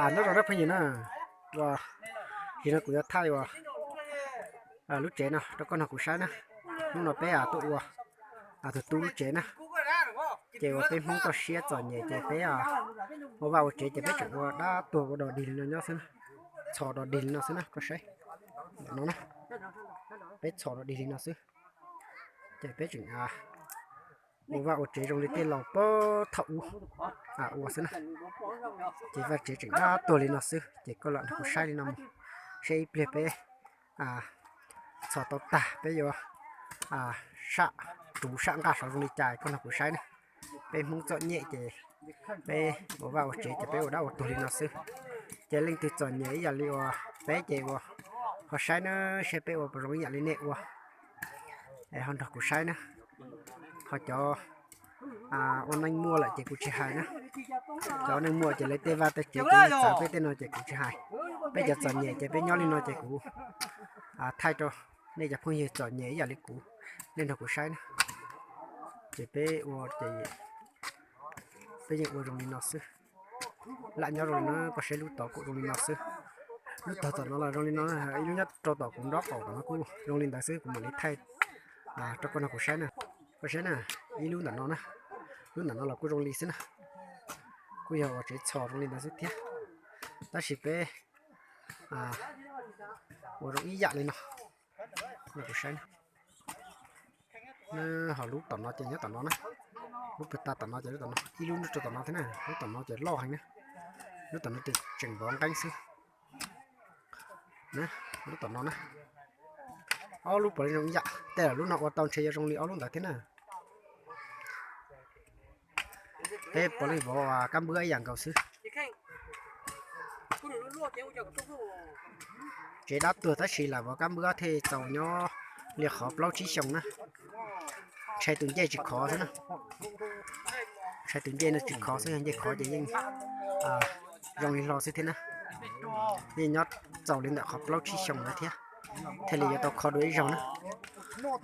Nyob zoo na phooj ywg na, ua, nim no kuv yuav thaij ua lub tsev no rau koj nrog kuv saib na. Hnub no peb tuaj ua tus tub lub tsev na, ces uas peb Hmoob toj siab txom nyem ces peb ua vaj ua tsev ces peb tseem ua dab tuag ua dog dig li no nyob xwb na, txhos dog dig li no xwb na koj saib. Ntawm no na, peb txhos dog dig li no xwb, ces peb tseem ua vaj ua tsev zoo li tej laus puag thaum ub ua xwb na, ces vaj tsev tseem dab tuag li no xwb ces koj lam nrog kuv saib li no mus, saib ib pliag peb txhos tau tag peb yuav sam ruv sam nqaj saud zoo li cas koj nrog kuv saib na. Peb Hmoob txom nyem ces peb ua vaj ua tsev ces peb ua dab ua tuag li no xwb, ces leej twg txom nyem ib yam li uas peb ces ua, ho saib na, saib peb ua puas zoo ib yam li nej ua, ho nrog kuv saib na. Ho cov ua neej muaj lawm ces kuv tsis hais na, cov neej muaj ces lawv tej vaj tej tsev kuv txawv peb tej no ces kuv tsis hais, peb cov txom nyem ces peb nyob li no ces kuv thaij rau nej cov phooj ywg txom nyem ib yam li kuv, nej nrog kuv saib na, ces peb ua ces peb yeej ua zoo li no xwb. Lam nyob zoo li no koj saib lub tog kuj zoo li no xwb, lub tog tom no los zoo li no, ib lub nyob rau tom kuv nraub qaum tom no kuj zoo li ntawd xwb kuv mam li thaij rau koj nrog kuv saib na. Koj saib na, ib lub ntawm no na, lub ntawm no los kuj zoo li xwb na, kuj yog ua tsev txhos zoo li ntawd xwb thiab, tab sis peb ua zoo ib yam li no. Kuv saib na, ho lub tom no ces nyob tom no na, lub pag ta tom no ces lub tom no, ib lub nyob rau tom no thiab na, lub tom no ces loj heev na, lub tom no ces tseem vov nqeeb xwb. Lub tom no na, ob lub puav leej zoo ib yam, tej lub no ua tau ntshe yuav zoo li ob lub ntawd thiab na. Peb puav leej vov kab npwab ib yam nkaus xwb. Tsev dab tuag tab sis lam vov kab npwab thiaj txaus nyob li qhov plaub tsib xyoos na. Ntshai tus ncej tsis khov xwb na, ntshai tus ncej no tsis khov xwb, yog ncej khov ces yeej zoo li hlo xwb thiab na. Yeej nyob txaus li ntawm qhov plaub tsib xyoos ntawd thiab, thiaj li yuav tau kho dua ib zaug na.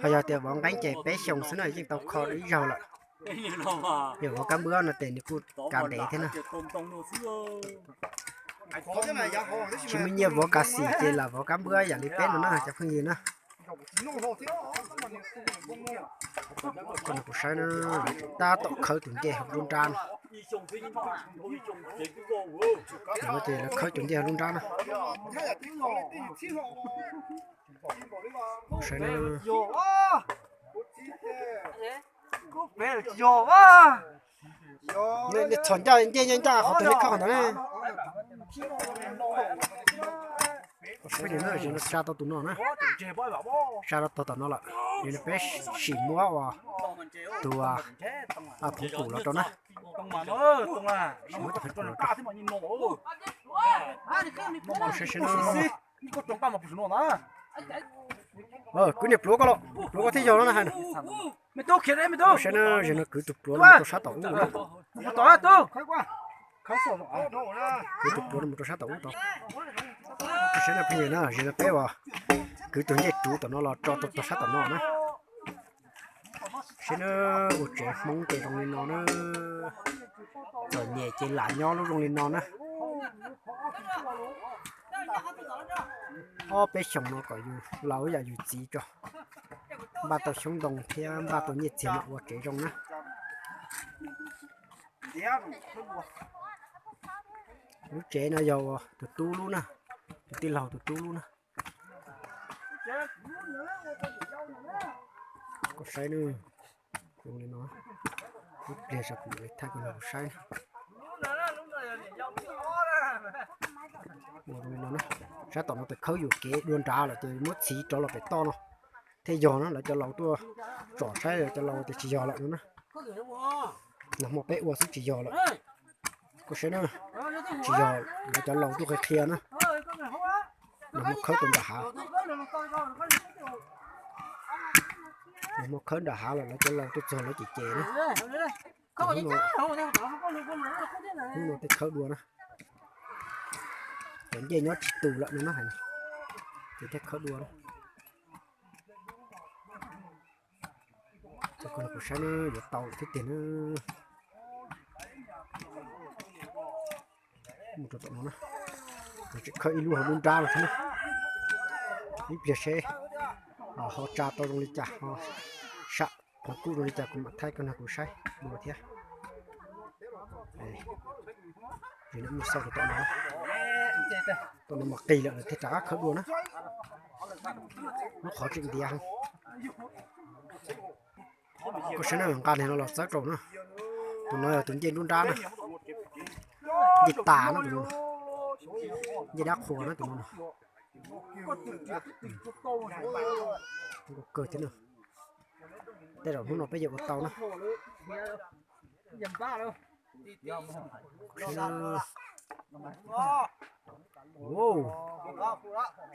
Ho yog tias vov nqeeb ces peb xyoos xwb na yeej tau kho dua ib zaug lawm. Yog vov kab npwab no ces nws kuj kav ntev thiab na. Tsis muaj nyiaj vov kav xim ces lam vov kab npwab yam li peb no na cov phooj ywg na. Kuv saib na, tab tom khawb tus ncej hauv lub nrab no. Ces lawv khawb tus ncej hauv lub nrab na. Saib na, nej txhos ncaj ncej ncaj ncaj qhov twg nej khawb qhov ntawd ne. Sa tau tus no na, sa tau tog tom no lawm, es peb sim muab ua tus phoov pum los rau na. Sim muab tus phoov pum los rau. Kwv niag pluav koj los, pluav koj thiaj yog no na hais. Saib na, zaum no kwv tus pluav no mus rau sab tom ub na. Kwv tus pluav no mus rau sab tom ub tau. Saib na phooj ywg na, zaum no peb ua kwv tus ncej ruv tom no los tso rau sab tom no na. Saib na, ua tsev Hmoob ces zoo li no na. Txom nyem ces lam nyob lub zoo li no na. Ob peb xyoos no kom yus laus yam yus txiv tso, npaj tau xyoob ntoo thiab npaj tau nyiaj txiag mam ua tsev zoo na. Lub tsev no yog tus tub lub na, tus tij laug tus tub lub na. Koj saib na, zoo li no, ib pliag sab kuv mam li thaij koj nrog kuv saib. Ua zoo li no na, sab tom no tes khawb yuam kev dua nrad lawm ces muab txhiv rov los pem toj no thiaj yog na. Lawv cov laus tuaj tsom saib lawv cov laus tias tsis yog lawm no na. Nag hmo peb ua xwb tsis yog lawm. Koj saib na, tsis yog, lawv cov laus tuaj qhia qhia na. Nag hmo khawb tau nram hav, nag hmo khawb nram hav lawm lawv cov laus tuaj txog lawv ces ces na. Hnub no tej khawb dua na, cov ncej nyob tsis tus lawm no na hais, ces thiaj khawb dua na. Koj los kuv saib na, yuav tau thiab tiag na. Mus rau tom no na, tseem khawb ib lub hauv lub nrab no thiab na. Ib pliag seb ho tsa tau zoo li cas, ho sam phoov kuj zoo li cas kuv mam thaij koj nrog kuv saib dua thiab. Mus xauj rau tom no, tom no mas qis lawm lawv thiaj rov qab khawb dua na. Lub qhov tseem ntiav heev. Koj saib na, nqa li no los txawb rau na. Tus no yog tus ncej nruab nrab na, ncej tas na tus no, ncej dab qhuas na tus no. Kawg thiab na. Tej zaum hnub no peb yuav ua tau na.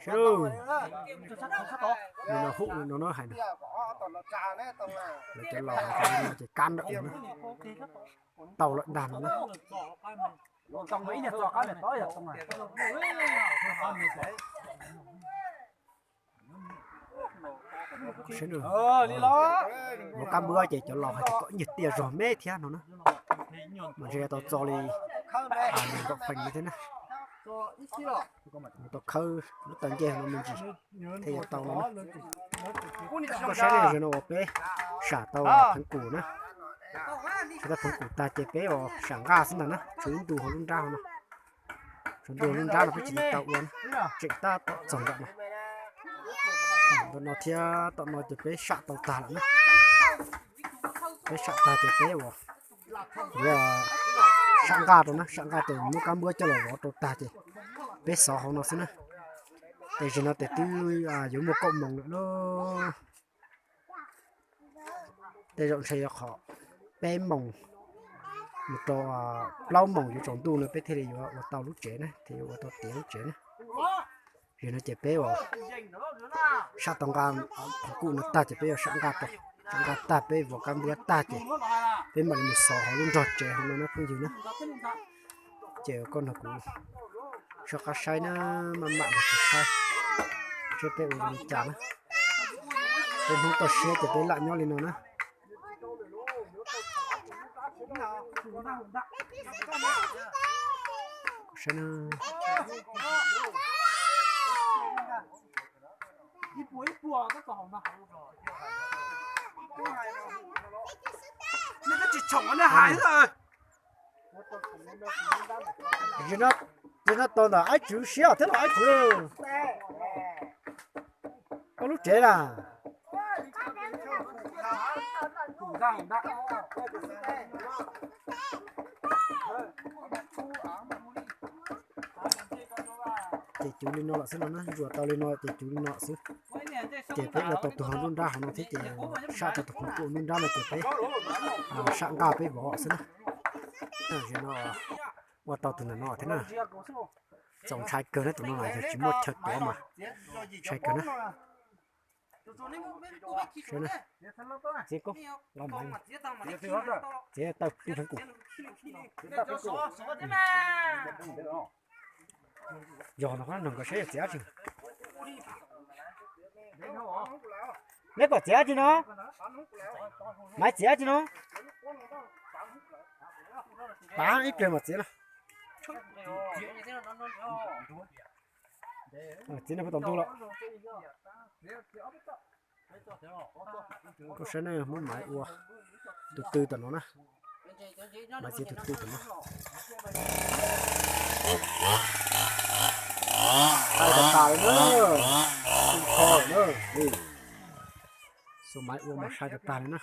Seb, no hum no no hais, lawv cov laus hais tias no ces kab ntawm no na, tau lawm ntag no na. Seb, vov kab npwab ces cov laus hais tias kom ib nyuag tiaj zog me thiab no na. Mas ntshe yuav tau txo li nees nkaum feem li thiab na. Yuav tau khawb lub taw ncej no me ntsis thiaj yuav tau no na. Koj saib na, zaum no uas peb sam tau pheev kum na, sam tau pheev kum tag ces peb uas sam nqaj xwb ntag na, tshuav ib ntu hauv lub nrab hauv no. Tshuav ntu hauv lub nrab no peb tsis tau ua na, tseem tab tom txog nram no. Tom no thiab tom no ces peb sam tau tag lawm na. Peb sam tag ces peb uas yuav sam nqaj rau na, sam nqaj ces muab kab npwab coj los vov rau tag ces peb xov hauv no xwb na. Ces zaum no ces twb yuav muaj kaum moos lawm lauj. Tej zaum ntshe yuav qhov peb moos mus rau plaub moos yuav tsaus ntuj no peb thiaj li yuav ua tau lub tsev na, thiaj yuav ua tau tiav lub tsev na. Zaum no ces peb uas sam tau nqaj pheev kum no tag ces peb yuav sam nqaj rau, sam nqaj tag peb vov kab npwab tag ces peb mam li mus xov hauv lub nrog tsev hauv no na phooj ywg na. Ces koj nrog kuv soj qab saib na, maj mam nrog kuv saib seb peb ua zoo li cas na. Peb Hmoob toj siab ces peb lam nyob li no na. Saib na. Tsis no tau ntawm ab tswv siab thiab los ab tswv. Koj lub tsev na. Ces cuv li no lawm xwb no na, ntsuas tau li no ces cuv li no xwb. Ces peb ua tau tus hauv nruab nrab hauv no thiab ces sam tau tus pheev kum nruab nrab no ces peb sam nqaj peb vov xwb na. Tam sim no ua tau tus ntawm no thiab na. Txaus ntshai kawg na, tus no mas yog tsis muaj chaw tuav mas ntshai kawg na. Txiav tau pheev kum. Yog no nrog nkawd saib yog txiav dab tsi. Neb kom txiav dab tsi no? Maiv txiav dab tsi no? Tav ib pliag mam txiav no. Txiav no puag tom ntug lawm. Koj saib na, muab Maiv ua tus tw tom no na. Maiv txiav tus tw tom no. Sai tas tas li na. Too kho na. Xu Maiv ua mas sai tas tas li na.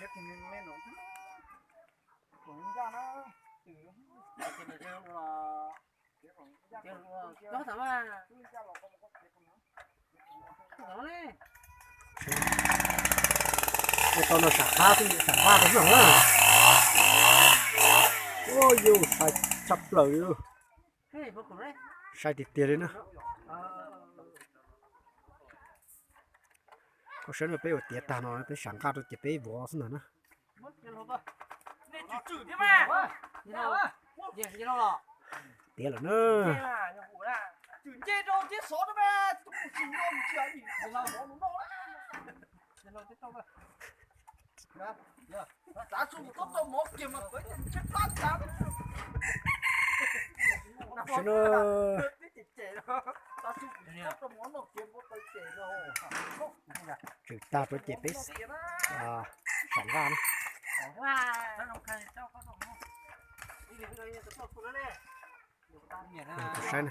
Ua tau no sam qab xwb, sam nqaj rau xwb na. Ua yus sai tshaj plaws li. Sai tiag tiag li na. Koj saib no, peb ua tiav tag no peb sam nqaj rau ces peb vov xwb ntag na. Tiav lawm na. Saib na, tseem tag rau ces peb sam nqaj na. Saib na,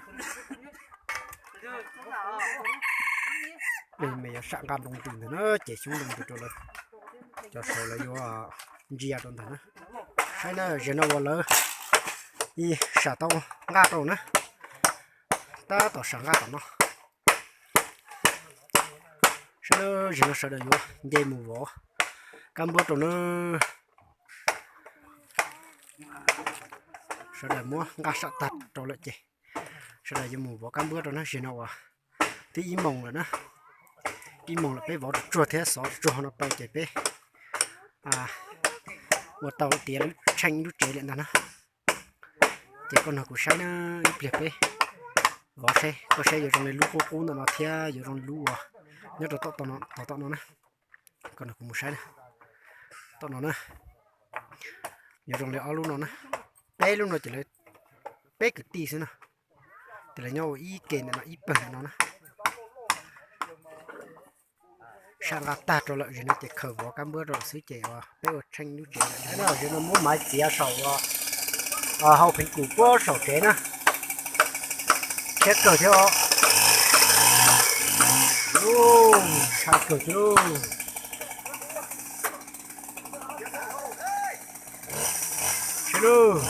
me yuav sam nqaj nroo ntws ntawd na, ces xyoob nroo ntws rau lawv, cov saud lawv yuav ntsia rau ntawd na. Saib na, zaum no uas lawv sam tau nqaj rau na, tab tom sam nqaj tom no. Saib na, zaum no sawv daws yuav nce mus vov kab npuab rau na. Sawv daws muab nqaj sam tag rau lawm ces sawv daws yuav mus vov kab npuab rau na. Zaum no uas twb ib moos lawm na, ib moos lawm peb vov tsuag tsuag thiab xov tsuag no tau ces peb ua tau tiav lub tsheej lub tsev lawm ntag na. Ces koj nrog kuv saib na, ib pliag peb vov saib, koj saib yuav zoo li lub qub qub ntawm no thiab yuav zoo li lub uas nyob rau tom no na. Koj nrog kuv mus saib na, tom no na, yuav zoo li ob lub no na. Peb lub no ces lawv peb kwv tij xwb na, ces lawv nyob ua ib ke ntawm no ib pawg ntawm no na. Sam nqaj tag rau lawm, zaum no ces khaws vov kab npuab rau lawm xwb ces peb ua tsheej lub tsev lawm. Zaum no muab maiv txiav saum hau pheev kum puag saum tsev na. Siab kawg thiab os. Sai kawg thiab lauj. Saib lauj.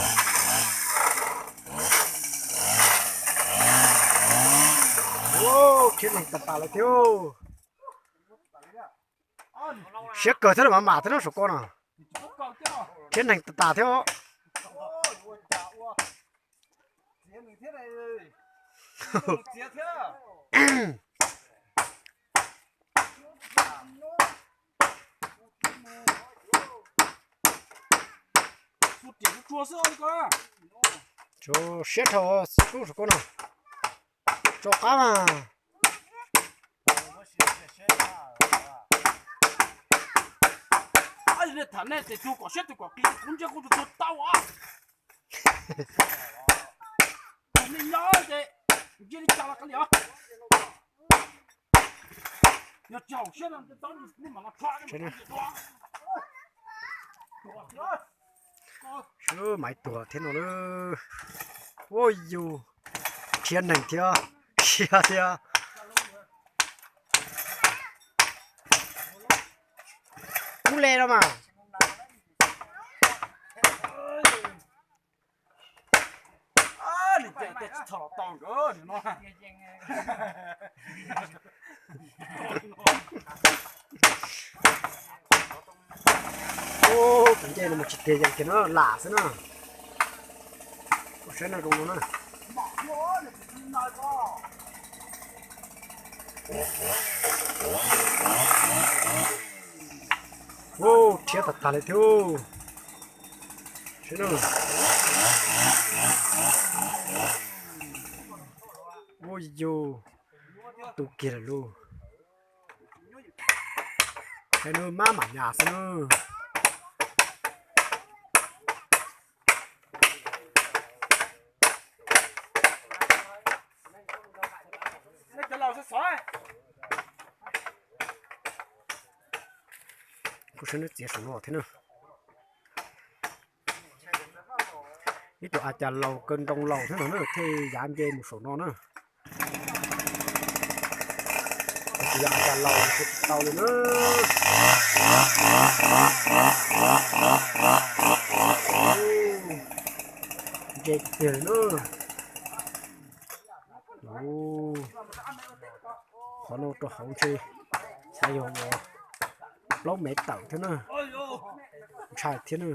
Khiav neeg tas tas lawm thiab. Siab kawg thiab, mam mam thiab no saum ko no. Khiav neeg tas tas thiab. Siab dhau, kub saum ko no. Tso qab mas. Nej tham nej tes tug kom siab tus kom qis, kuv ntsia kuv tus tug tau as. Nej nyob ces ntsia li cas los kav liam. Yog tsis haum siab no nej mam los tso. Maiv tuag thiab no lawm. Ua yus, khiav neeg thiab, khiav thiab. Kub le no mas. Tus ncej no mus tsis tiag yees kiag no lam xwb na. Saib no zoo no na. Rhiab tag tag li thiab. Saib na. Ua yus, tu kiag lawm lauj. Saib na, maj mam nyas xwb na. Kuv saib neb txiav saum no thiab na. Ib tug a cas laus kaw nroo laus thiab no na, thiaj yav nce mus saum no na. Tus yog a cas laus thiaj tsis tau li na. Ntse tiag tiag li na. Qhov no rau hauv ntshe xav yog ua plaub mev tawm thiab na, ntshai thiab na.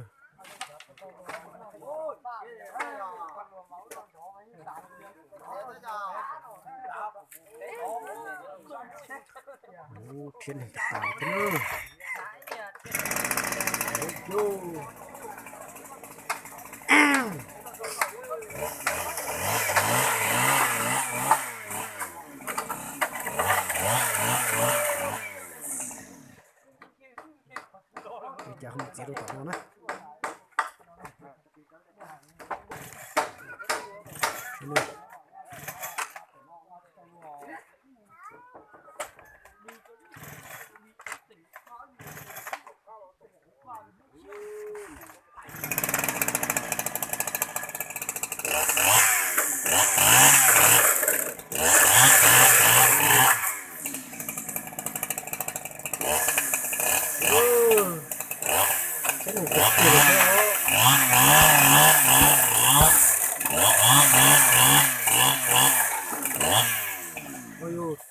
Rhiab neeg tas tas thiab na. Ua cas ho mus txiav rau tom no na. Saib na,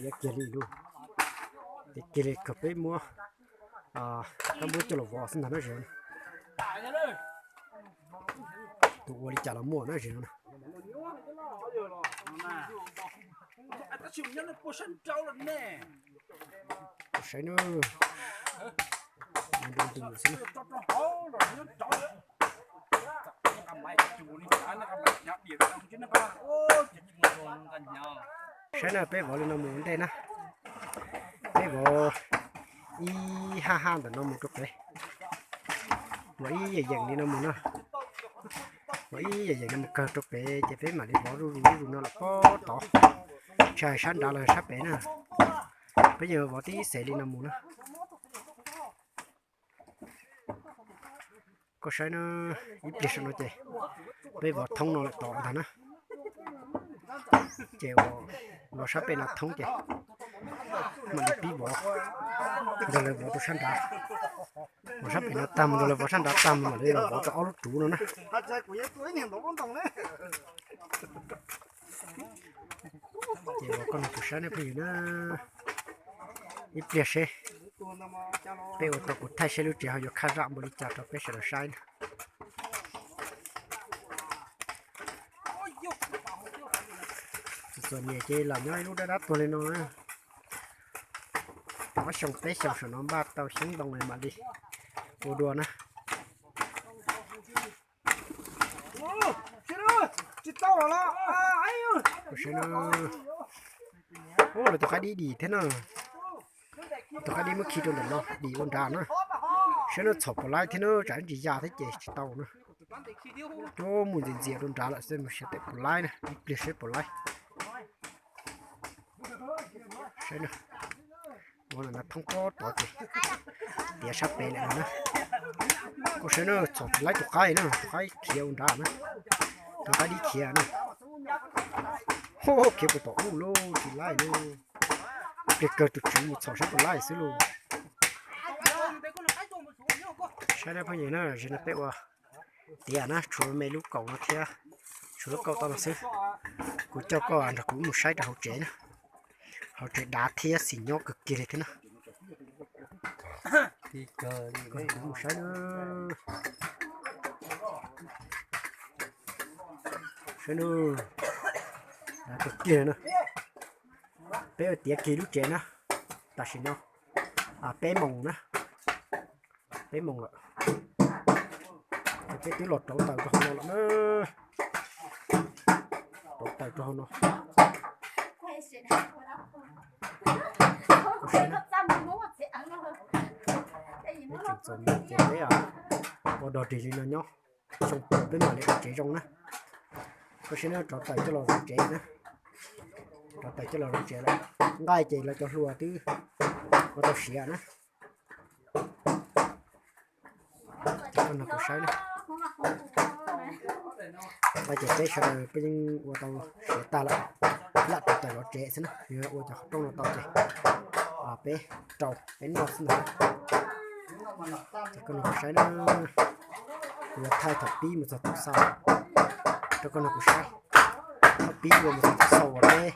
Tiav kiag li lug, tiav kiag li kawg peb muab kab muab coj los vov xwb ntag na zem. Tus ua li cas los muaj na zem no. Saib na, nroo nroo xwb na. Saib na, peb vov li no mus ua ntej na. Peb vov ib haj haj ntawm no mus rau pem, vov ib yeem yeem li no mus na, vov ib yeem yeem no mus kawg rau pem ces peb mam li vov zuj zus zuj zus no lawm pob tod, tsis hais sab nrad los sab pem na. Peb yeej vov tib xev li no mus na. Koj saib na, ib pliag saum no ces peb vov thoob no lawm tod ntag na. Ces vov sab pem no thoob ces mam li pib vov nrog lawv vov rau sab nrad, vov sab pem no tag mus nrog lawv vov sab nrad tag mus mam li los vov rau ob lub tsuv no na. Ces vov koj nrog kuv saib nej phooj ywg na, ib pliag seb peb ua tau kuv thaij seb lub tsev ho yuav khaj zam npaum li cas rau peb sawv daws saib na. Txom nyem ces lam nyob ib lub dab dab tuag li no na. Ob xyoo peb xyoo saum no npaj tau xyoob ntoo mas li ua dua na. Ub, lawv tus qaib dib dim thiab na. Tus qaib dib muab khi rau ntawm no dim ua nrad na. Saib no txhom puas laib thiab na, tsam ib ntsis ya thiab ces tsis tau na. Cuab mus ntxias ntxias rau nrad lawm xwb, mus saib tes puas laib na, ib pliag saib puas laib. Saib na, ua no thoob pob tod ces tiav sab pem lawm no na. Koj saib na, txhom tsis laib tus qaib na, tus qaib khiav ua nrad na. Tus qaib dib khiav na. Khiav puas tom ub lauj, tsis laib lauj. Pliag kawg tus tswv mus txhom saib puas laib xwb lauj. Saib na phooj ywg na, zim no peb ua tiav na, tshuav me lub kaum no thiab, tshuav lub kaum tau no xwb. Kuv coj koj nrog kuv mus saib rau hauv tsev na. Hauv tsev dav thiab xim nyob kawg kiag li thiab na. Kuv mus saib na. Saib na, dav kawg kiag na. Peb ua tiav kiag lub tsev na, tam sim no peb moos na, peb moos lawm. Peb twb los rauv taws rau hauv no lawm na. Rauv taws rau hauv no. Peb tseem txom nyem ces peb ua dog dig li no nyob, xyoo puas peb mam li ua tsev zoo na. Koj saib na, rauv taws coj los zov tsev na. Rauv taws coj los zov tsev lawm, nqaij ces lawv cov hlua twb ua tau siav na. Ces koj nrog kuv saib na. Nqaij ces peb sawv daws peb yeej ua tau siav tag lawm, lam rauv taws zov tsev xwb na, yog ua cov qhov rooj no tau ces peb rau peb noj xwb ntag. Ces koj nrog kuv saib na, kuv yuav thaij thaum pib mus txog thaum xaus rau koj nrog kuv saib. Thaum pib ua mus txog thaum xaus uas peb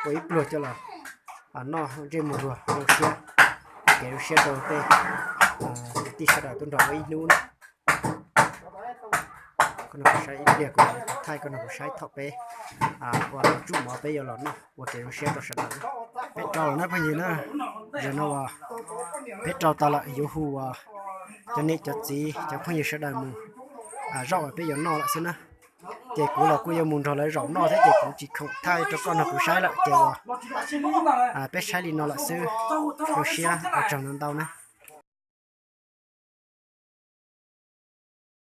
ua ib pluag coj los noj ntsej muag luag zoo siab, kev zoo siab rau tej kwv tij sawv daws tuaj nrog ua ib hnub na. Koj nrog kuv saib ib pliag, kuv thaij koj nrog kuv saib thaum peb ua tau tsuj mov peb yuav los noj ua kev zoo siab rau sawv daws na. Peb rau lawm na phooj ywg na, zaum no uas peb rau tau lawm yuav hu uas cov niam cov txiv cov phooj ywg sawv daws mus zaum uas peb yuav noj lawm xwb na. Ces kuv los kuj yuav mus nrog lawv zaum noj thiab ces kuv tsis khoom thaij rau koj nrog kuv saib lawm ces uas peb saib li no lawm xwb. Zoo siab ua tsaug ntau ntau na.